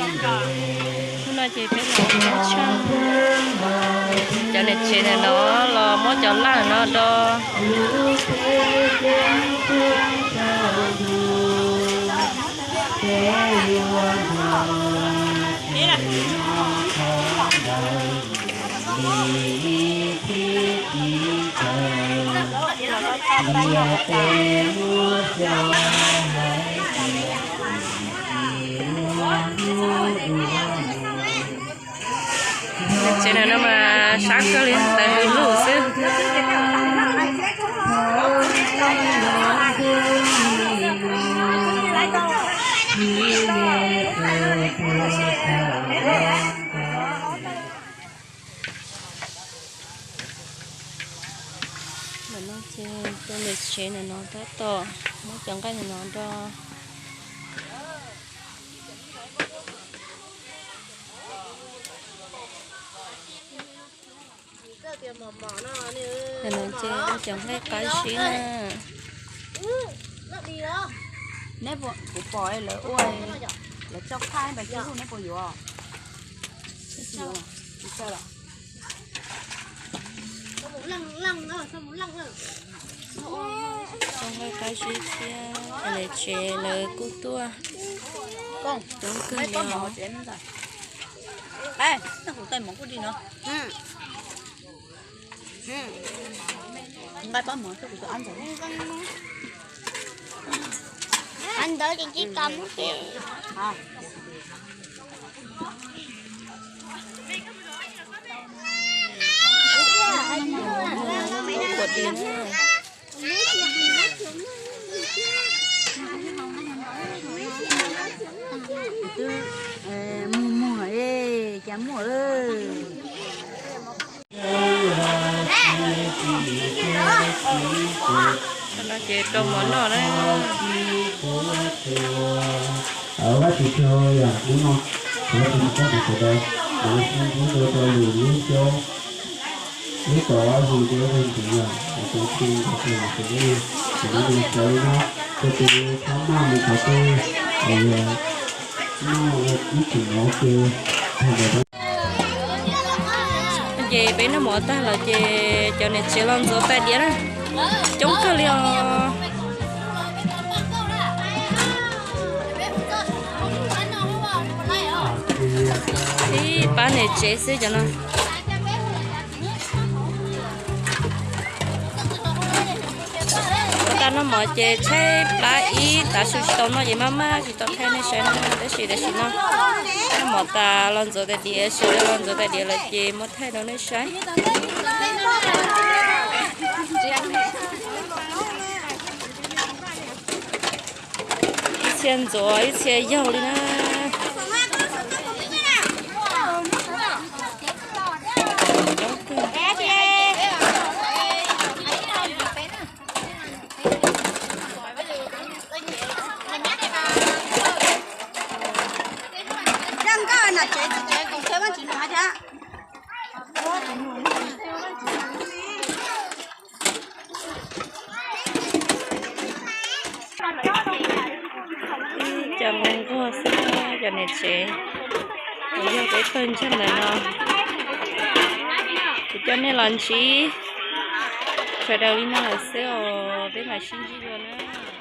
Hnub no ces peb los muab tshaj, cov niam tsev ntawm no los muab cov laj no do. Tsev no mas sab kawg li, tawv hwv lug xwb. Ntawm no ces cov niam tsev ntawm no tab tom muab cov nqaij ntawm no do. Ntawm no ces ua cov nqaij qab zib na. Neb puas, kuv pom lawv ua, lawv tso phaj npas tib hu, neb puas yuav? Tso nqaij qab zib thiab, niam tsev lawv kuj tuaj coob kawg li os. Muag muag, cas muaj. Cov no ces rau mov noj na. Vajtswv tsaug yam hnub no, Vajtswv mus koj tus sawv daws, mus ua lub rau lwm lub xyob, lub tod hu rau ib tug ntxiv yom, tus txiv tus tus tus tus tus tus no, tus tus txhob maj mus qhov twg, noj ib tug mov ces. Ces peb noj mov tag lawm ces cov niam tsev los ntxuav tais diav na, coob kawg li os. Ib pab niam tsev xwb cov no. Ua tau noj mov ces tshaib plab ib tav su tsis tau noj ces maj maj tsis tau thaij nej saib na, tab sis tam sim no noj mov tas los ntxuav tais diav, sawv daws los ntxuav tais diav lawm ces muab thaij rau nej saib. Ib txhia ntxuav ib txhia yaug li na. Ib co nquag nquag xwb, cov niam tsev uas yog peb pawg ntseeg ntawm no. Kuv coj nej los ntsib sawv daws li no lawm xwb os, peb mam sib ntsib dua na.